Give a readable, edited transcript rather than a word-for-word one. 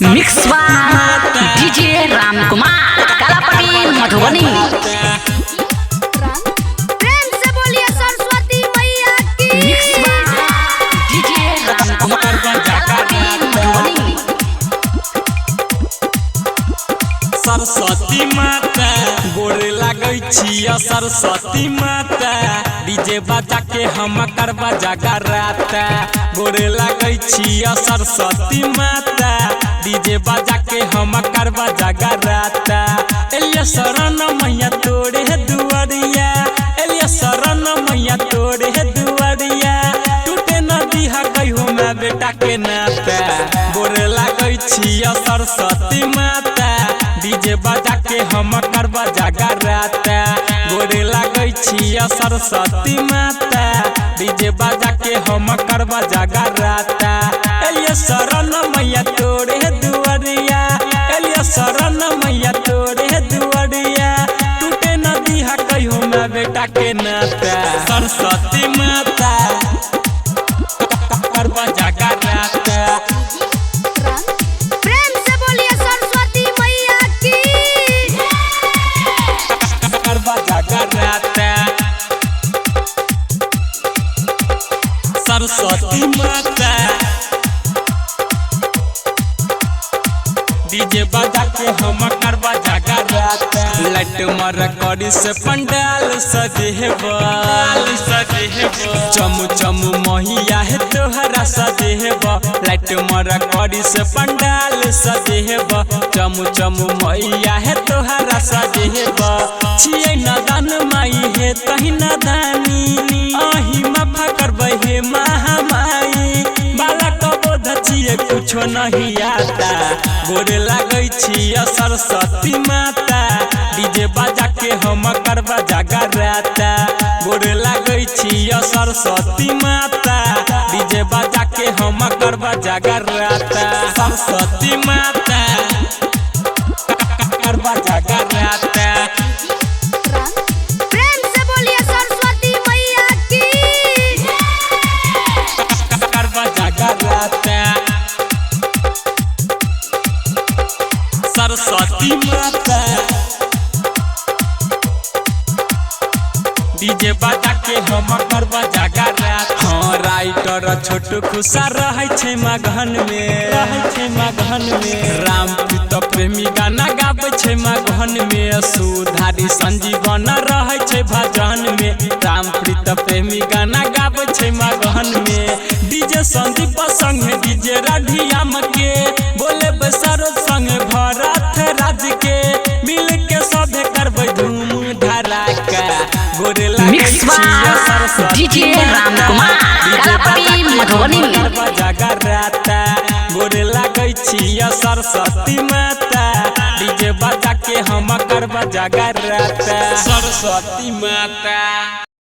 Mix by DJ Ram Kumar, Kalapatti Madhubani. प्रेम से बोलिए सरस्वती मैया की। Mix by DJ Ram Kumar, Kalapatti Madhubani. Saraswati माता गोरे लागै छिया, सरस्वती माता डीजे बजा के हम करबा जगराता। गोरे लागै छिया सरस्वती माता, डीजे बजा के हम करबा जगराता। एलिया शरण मैया तोरे दुआरिया, एलिया शरण मैया तोरे दुआरिया, टूटे न दिहा कहियो मैं बेटा के नाता। गोरे लागै छिया सरस्वती माता, डीजे बजा के हम करबा जगराता। गोरे लागै छिया सरस्वती माता, डीजे बजा के हम करबा जगराता। एलिया शरण मैया तोरे दुआरिया, एलिया शरण मैया तोरे दुआरिया, टूटे न दिहा कहियो मैं बेटा के नाता। सरस्वती माता करबा जगराता। प्रेम से बोलिए सरस्वती मैया की। करबा जगराता। सरस्वती माता डीजे बजा के हम करबा जगराता। लाइट मर करी से पंडाल सजेबल सजेब, चमु चमु महिया है तोहरा सजेब। लाइट मर करी से पंडाल सजेब, चमु चमु मैया है तोहरा सजेब। छियै नदान माई हे तही नदानी, अही माफा करबै हे महामाई। बालक बोध छियै कुछो नहीं आता, गोरे लागै छियै सरस्वती माता, डीजे बजा के हम करबा जगराता। गोरे लागै छियै सरस्वती माता, डीजे बजा के हम करबा जगराता। सरस्वती माता करबा जगराता। प्रेम से बोलिए सरस्वती मैया की। करबा जगराता। सरस्वती माता डीजे बजा के हम करबा जगराता। हाँ राइटर छोटू खुशा रहै छै मगहन में, रहै छै मगहन में। राम प्रीत प्रेमी गाना गाबै छै मगहन में, सुधारी संजीवन रहै छै भजन में। राम प्रीत प्रेमी गाना गाबै छै मगहन में, डीजे संदीप संग डीजे राधियाम के, बोले सरोज संग भरत राज के, मिल के सभे करबै धूम धड़ाका। गोरे लागै मिक्स बाय छियै सरस्वती डीजे राम माता, कुमार, डीजे कलापति बजा के मधुबनी। हम करबा जगराता। गोरे लागै छियै सरस्वती माता, डीजे बजा के हम करबा जगराता। सरस्वती माता।